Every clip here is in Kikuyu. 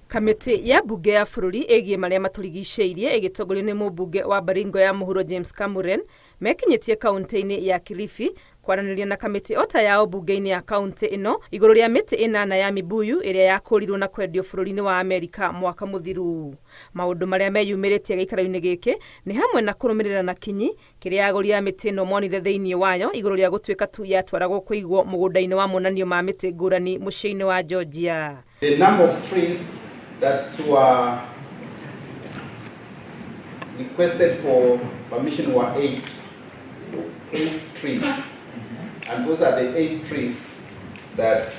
Kamĩtĩ ya mbunge ya bũrũri ĩgiĩ marĩa matũrigicĩirie ĩgĩtongorio nĩ mũmbunge wa Baringo ya Mũhuro James Kamuren mekinyĩtie kaunti-inĩ ya Kilifi kwaranĩria na kamĩtĩ ota yao mbunge-inĩ ya kaunti ĩno igũrũ rĩa mĩtĩ ĩnana ya mibuyu ĩrĩa yakũrirwo na kwendio bũrũri-inĩ wa Amerika mwaka mũthiru. Maũndũ marĩa meyumĩrĩtie gĩikaro-inĩ gĩkĩ nĩ hamwe na kũrũmĩrĩra na kinyi kĩrĩa agũri a mĩtĩ ĩno monire thĩinĩ wayo igũrũ rĩa gũtuĩka tu yatwaragwo kũigwo mũgũnda-inĩ wa monanio ma mĩtĩ ngũrani mũciĩ-inĩ wa Georgia. The number of trees that were requested for permission were eight. Eight trees. And those are the eight trees that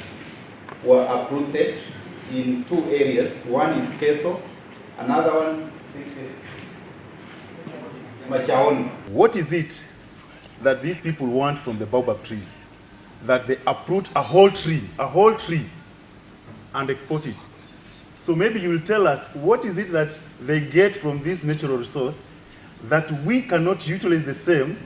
were uprooted in two areas. One is Keso, another one Machaoni. What is it that these people want from the baobab trees? That they uproot a whole tree, and export it. So maybe you will tell us what is it that they get from this natural resource that we cannot utilize the same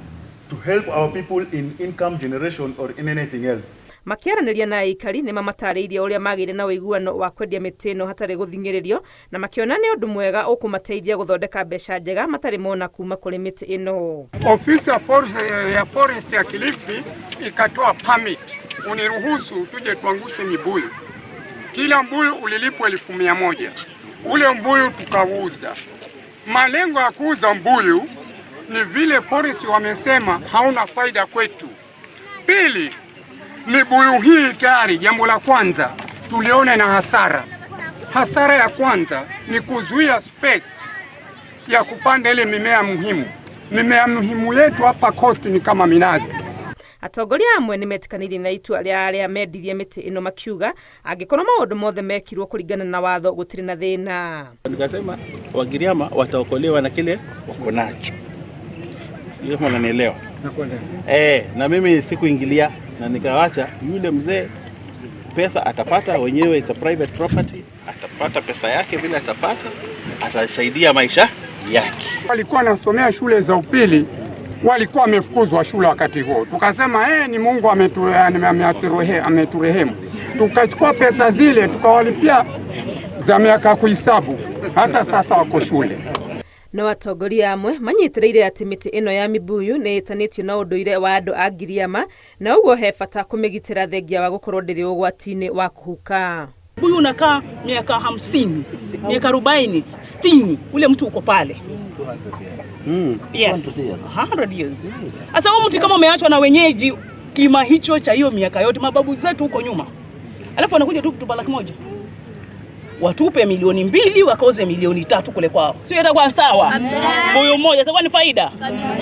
to help our people in income generation or in anything else. Makĩaranĩria na aikari nĩ mamatarĩirie ũrĩa magĩire na ũiguano wa kwendia mĩtĩ ĩno hatarĩ gũthing'ĩrĩrio na makĩona nĩ ũndũ mwega ũkũmateithia gũthondeka mbeca njega matarĩ mona kuma kũrĩ mĩtĩ ĩno. Ofisi ya forest, ya forest ya Kilifi ikatoa permit uniruhusu tuje tuangushe mibuyu. Kila mbuyu ulilipwa 100,000. Ule mbuyu tukauza. Malengo ya kuuza mbuyu ni vile forest wamesema hauna faida kwetu. Pili, mibuyu hii tayari, jambo la kwanza tuliona na hasara. Hasara ya kwanza ni kuzuia space ya kupanda ile mimea muhimu. Mimea muhimu yetu hapa Coast ni kama minazi. Atongoria amwe nĩ metĩkanĩirie na itua rĩa arĩa mendirie mĩtĩ ĩno makiuga angĩkorwo maũndũ mothe mekirwo kũringana na watho gũtirĩ na thĩna. Nikasema Wagiriama wataokolewa na kile wako nacho, sio kama unanielewa? Eh, na mimi sikuingilia na nikawacha yule mzee, pesa atapata wenyewe, it's a private property, atapata pesa yake vile atapata, atasaidia maisha yake. Walikuwa wanasomea shule za upili, walikuwa wamefukuzwa shule wakati huo. Tukasema ni Mungu ameturehemu. Tukachukua pesa zile tukawalipia za miaka kuhesabu, hata sasa wako shule. No atongoria amwe manyitĩrĩire atĩ mĩtĩ ĩno ya mibuyu nĩ ĩtanĩtio na ũndũire wa andũ a Ngiriama na ũguo he bata kũmĩgitĩra thengia wa gũkorwo ndĩrĩ ũgwati-inĩ wa kũhuka. Mbuyu unakaa miaka 50, miaka 40, 60, ule mtu uko pale. Yes, 100 years. Sasa huo mti kama umeachwa na wenyeji kima hicho cha hiyo miaka yote, mababu zetu huko nyuma, alafu wanakuja tu kutupa 100,000, watupe 2 milioni wakauze 3 milioni kule kwao, sio itakuwa sawa? Mbuyu mmoja itakuwa ni faida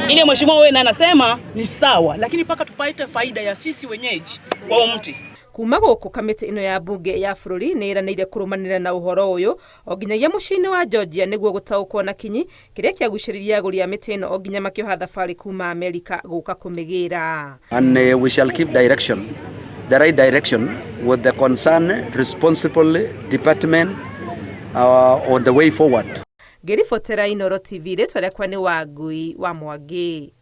ile. Mheshimiwa wewe na anasema ni sawa, lakini mpaka tupate faida ya sisi wenyeji kwa huo mti. Kuma gũkũ kamĩtĩ ĩno ya mbunge ya bũrũri nĩ ĩranĩire kũrũmanĩrĩra na ũhoro ũyũ o nginyagia mũciĩ-inĩ wa Georgia nĩguo gũtaũkwo na kinyi kĩrĩa kĩagucĩrĩria agũri a mĩtĩ ĩno o nginya makĩoha thabarĩ kuma Amerika gũka kũmĩgĩra. And we shall keep direction, the right direction with the concerned responsible department on the way forward. Ngĩribotera Inooro TV, rĩtwa rĩakwa nĩ Wangui wa Mwangi.